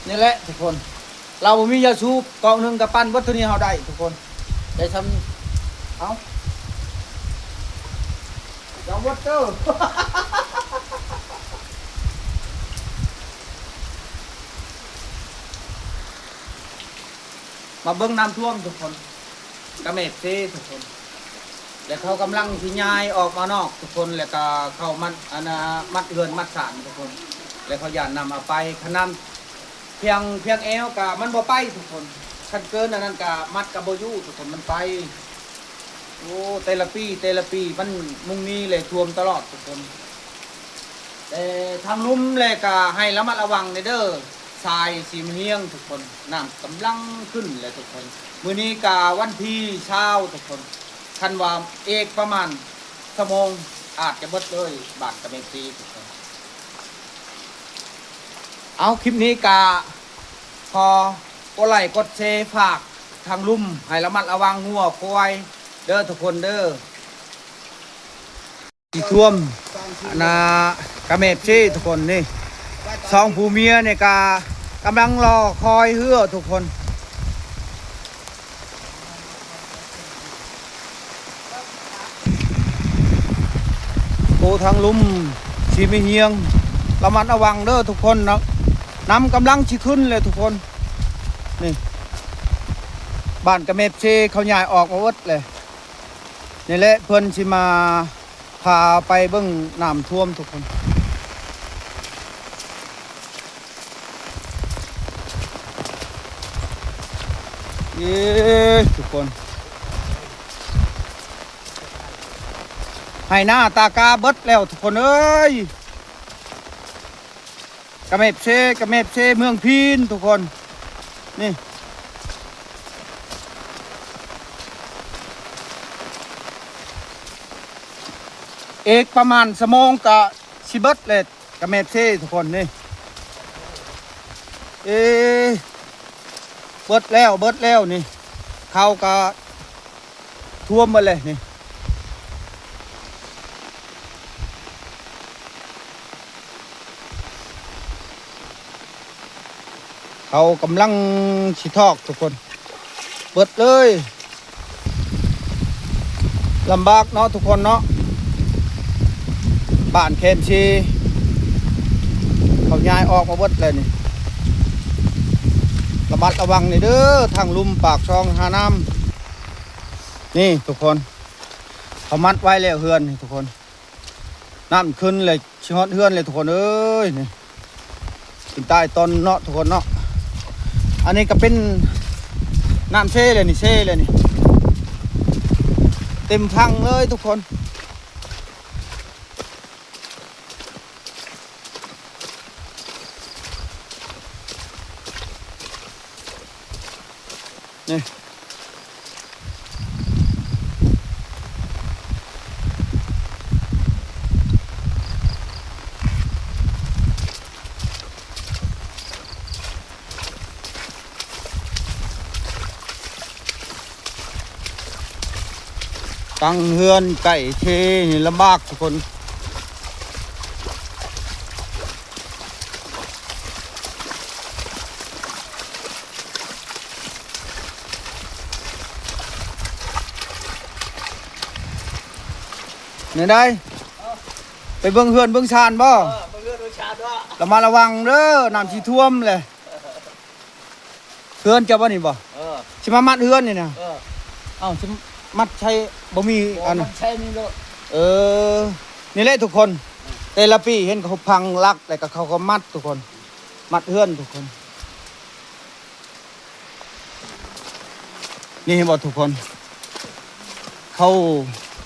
ນີ້ແຫຼະທຸກຄົນ ເຮົາບໍ່ມີຢາສູບ ກອງໜຶ່ງກໍປັ່ນເບິດເທົ່ານີ້ເຮົາໄດ້ທຸກຄົນ ໄດ້ຊ່ຳ ເອົາ ເອົາເບິດເດີ ມາເບິ່ງນ້ຳຖ້ວມທຸກຄົນ ກະເມບເຊທຸກຄົນ ແລະເຂົາກຳລັງຊິຍ້າຍອອກມານອກທຸກຄົນ ແລະກະເຂົາມັດ ອັນນ່າ ມັດເຮືອນມັດຊານທຸກຄົນ ແລະເຂົາຢ້ານນ້ຳເອົາໄປ ຄັນນ້ຳ ພຽງ ພຽງແອວກະມັນບໍ່ໄປທຸກຄົນ ຄັນເກີນອັນນັ້ນກະມັດກະບໍ່ຢູ່ທຸກຄົນ ມັນໄປ ໂອ້ ແຕ່ລະປີ ແຕ່ລະປີມັນມຸງນີ້ແຫຼະຖ້ວມຕະຫຼອດທຸກຄົນ ແຕ່ທາງລຸ່ມແຫຼະກະໃຫ້ລະມັດລະວັງແດ່ເດີ ຊາຍສີມະຮຽງທຸກຄົນ ນ້ຳກຳລັງຂຶ້ນແຫຼະທຸກຄົນ ມື້ນີ້ກະວັນທີຊາວທຸກຄົນ ຄັນວ່າອີກປະມານຊົ່ວໂມງອາດຈະເບິດເລີຍ ບ້ານກະເມບເຊທຸກຄົນ. ເອົາ ຄລິບນີ້ກະຂໍກົດໄລ້ກົດແຊ ຝາກທາງລຸ່ມໃຫ້ລະມັດລະວັງງົວຄວາຍເດີທຸກຄົນເດີ ທີ່ຖ້ວມ ອັນນ່າ ກະເມບເຊທຸກຄົນ ນີ້ ສອງຜົວເມຍນີ້ກະກຳລັງລໍຄອຍເຮືອທຸກຄົນ. ໂອ້ ທາງລຸ່ມສີມະຮຽງ ລະມັດລະວັງເດີທຸກຄົນເນາະ ນ້ຳກຳລັງຊິຂຶ້ນແລ້ວທຸກຄົນ ນີ້ ບ້ານກະເມບເຊເຂົາຍ້າຍອອກມາເບິດແລ້ວ ນີ້ແຫຼະ ເພິ່ນຊິມາ ພາໄປເບິ່ງນ້ຳຖ້ວມທຸກຄົນ ເອີ ທຸກຄົນ ໄຮ່ນາຕາກາເບິດແລ້ວທຸກຄົນເອີຍ. ກະເມບເຊ ກະເມບເຊ ເມືອງພີນທຸກຄົນ ນີ້ ອີກປະມານຊົ່ວໂມງກະຊິເບິດແລ້ວ ກະເມບເຊທຸກຄົນ ນີ້ ເອີ ເບິດແລ້ວ ເບິດແລ້ວ ນີ້ ເຂົາກະ ຖ້ວມໝົດເລີຍນີ້ ເຂົາກຳລັງຊິຖອກທຸກຄົນ ເບິດເລີຍ ລຳບາກເນາະທຸກຄົນເນາະ ບ້ານແຄມຊີ ເຂົາຍ້າຍອອກມາເບິດແລ້ວນີ້ ລະມັດລະວັງນີ້ເດີ ທາງລຸ່ມປາກຊ່ອງທ່ານ້ຳ ນີ້ທຸກຄົນ ເຂົາມັດໄວ້ແລ້ວເຮືອນນີ້ທຸກຄົນ ນ້ຳຂຶ້ນແລ້ວຊິຮອດເຮືອນແລ້ວທຸກຄົນເອີຍ ນີ້ ເປັນຕາຍຕອນເນາະທຸກຄົນເນາະ ອັນນີ້ກະເປັນນ້ຳເຊແລ້ວນີ້ ເຊແລ້ວນີ້ ເຕັມຖັງເລີຍທຸກຄົນ. ນີ້ ຕັ້ງເຮືອນໃກ້ເທນີ້ລຳບາກທຸກຄົນ. ແນວໃດ? ໄປເບິ່ງເຮືອນເບິ່ງຊານບໍ່? ເອີ ເບິ່ງເຮືອນເບິ່ງຊານເນາະ. ລະມັດລະວັງເດີ ນ້ຳຊິຖ້ວມແຫຼະ. ເຮືອນເຈົ້າບໍ່ນີ້ບໍ່? ເອີ ຊິມາມັດເຮືອນນີ້ນະ. ເອີ ເອົ້າ ຊິມັດໃສ່ ບໍ່ມີ ບໍ່ ອັນ ມັດໃສ່ນີ້ໂລດ. ເອີ ນີ້ແຫຼະທຸກຄົນ ແຕ່ລະປີເຫັນເຂົາພັງຫຼັກ ແລ້ວກໍເຂົາກໍມັດທຸກຄົນ ມັດເຮືອນທຸກຄົນ. ນີ້ເຫັນບໍ່ທຸກຄົນ ເຂົາ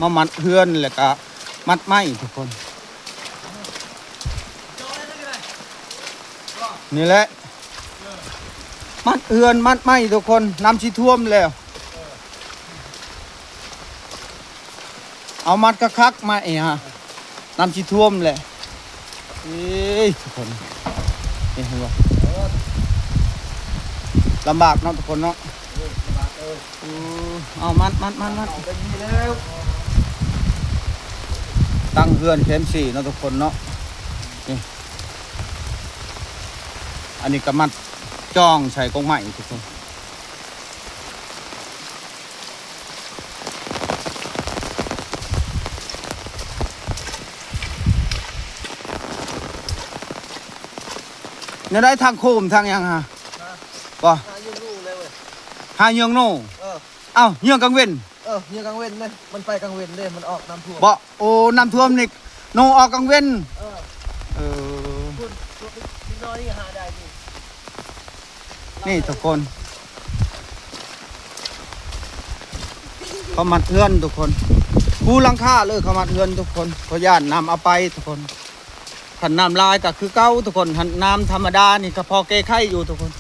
ມາມັດເຮືອນ ແລ້ວກະມັດໄມ້ທຸກຄົນ. ນີ້ແຫຼະ ມັດເຮືອນມັດໄມ້ທຸກຄົນ ນ້ຳຊິຖ້ວມແລ້ວ. ເອົາມັດຄັກໆ ມາເອຫະ ນ້ຳຊິຖ້ວມແຫຼະ. ເອີຍ ທຸກຄົນ ເຫັນບໍ່? ລຳບາກເນາະທຸກຄົນເນາະ. ເອີ ລຳບາກເອີຍ. ເອົາມັດໆໆໆ ເອົາແບບນີ້ແລ້ວ ຕັ້ງເຮືອນແຄມຊີເນາະທຸກຄົນເນາະ. ນີ້ ອັນນີ້ກະມັດ ຈອງໃສ່ກົກໄມ້ທຸກຄົນ. ແນວໃດ ທາງໂຄມທາງຫຍັງຫະ? ຮະ? ບໍ່ ຫາເຫຍື່ອງໜູເລີຍເວີຍ. ຫາເຫຍື່ອງໜູ? ເອີ. ອ້າວ ເຫຍື່ອງກາງເວັນ? ເອີ ເຫຍື່ອງກາງເວັນເດ້ ມັນໄປກາງເວັນເດ້ ມັນອອກນ້ຳຖ້ວມ. ບໍ່ ໂອ້ ນ້ຳຖ້ວມນີ້ ໜູອອກກາງເວັນ? ເອີ ເອີ ພຸ້ນ ເດັກນ້ອຍນີ້ຫາໄດ້ຢູ່. ນີ້ທຸກຄົນ ເຂົາມັດເຮືອນທຸກຄົນ ພູຫຼັງຄາເລີຍ ເຂົາມັດເຮືອນທຸກຄົນ ເພາະຢ້ານນ້ຳເອົາໄປທຸກຄົນ. ຄັນນ້ຳຫຼາຍກໍຄືເກົ່າທຸກຄົນ ຄັນນ້ຳທຳມະດານີ້ກໍພໍແກ້ໄຂຢູ່ທຸກຄົນ.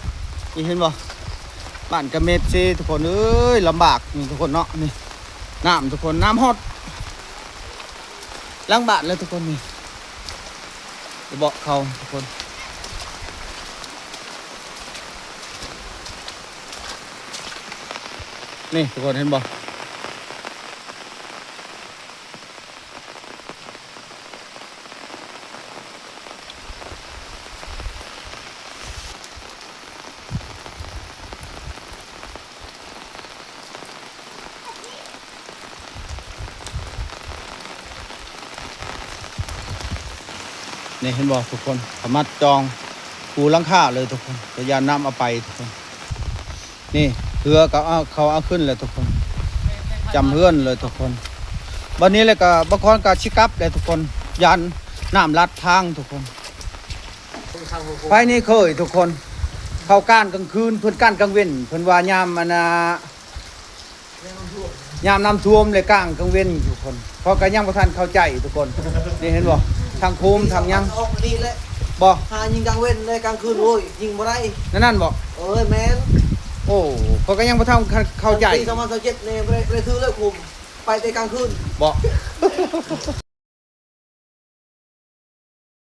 ນີ້ເຫັນບໍ່ ບ້ານກະເມັດເຊທຸກຄົນເອີຍ ລຳບາກນີ້ທຸກຄົນເນາະ. ນີ້ນ້ຳທຸກຄົນ ນ້ຳຮອດຫຼັງບ້ານເລີຍທຸກຄົນ. ນີ້ ໄປເບາະເຂົາທຸກຄົນ ນີ້ທຸກຄົນເຫັນບໍ່? ນີ້ເຫັນບໍ່ທຸກຄົນ ເຂົາມັດຈອງປູຫຼັງຄາເລີຍທຸກຄົນ ກໍຢ້ານນ້ຳເອົາໄປທຸກຄົນ. ນີ້ເຮືອກໍເອົາ ເຂົາເອົາຂຶ້ນແລ້ວທຸກຄົນ ຈຳເຮືອນເລີຍທຸກຄົນ. ບັດນີ້ແລ້ວກໍບາງຄົນກໍຊິກັບແລ້ວທຸກຄົນ ຢ້ານນ້ຳລັດທາງທຸກຄົນ. ໄປນີ້ເຄີຍທຸກຄົນ ເຂົາກ້ານກາງຄືນ ເພິ່ນກ້ານກາງເວັນ ເພິ່ນວ່າຍາມອັນນ່າ ຍາມນ້ຳຖ້ວມແລະກ້ານກາງເວັນທຸກຄົນ. ເຂົາກໍຍັງບໍ່ທັນເຂົ້າໃຈທຸກຄົນ. ນີ້ເຫັນບໍ່ ທາງໂຄມທາງຫຍັງ ອອກນີ້ແຫຼະ ບໍ່ ຫາຍິງກາງເວັນແລະກາງຄືນ ໂອ້ຍ ຍິງບໍ່ໄດ້ ນັ້ນ ນັ້ນບໍ່? ເອີ ແມ່ນ. ໂອ້ ເຂົາກໍຍັງບໍ່ທັນເຂົ້າໃຈ ປີສອງພັນຊາວເຈັດນີ້ບໍ່ໄດ້ ບໍ່ໄດ້ຖືເລີຍຄຸມ ໄປແຕ່ກາງຄືນ ບໍ່?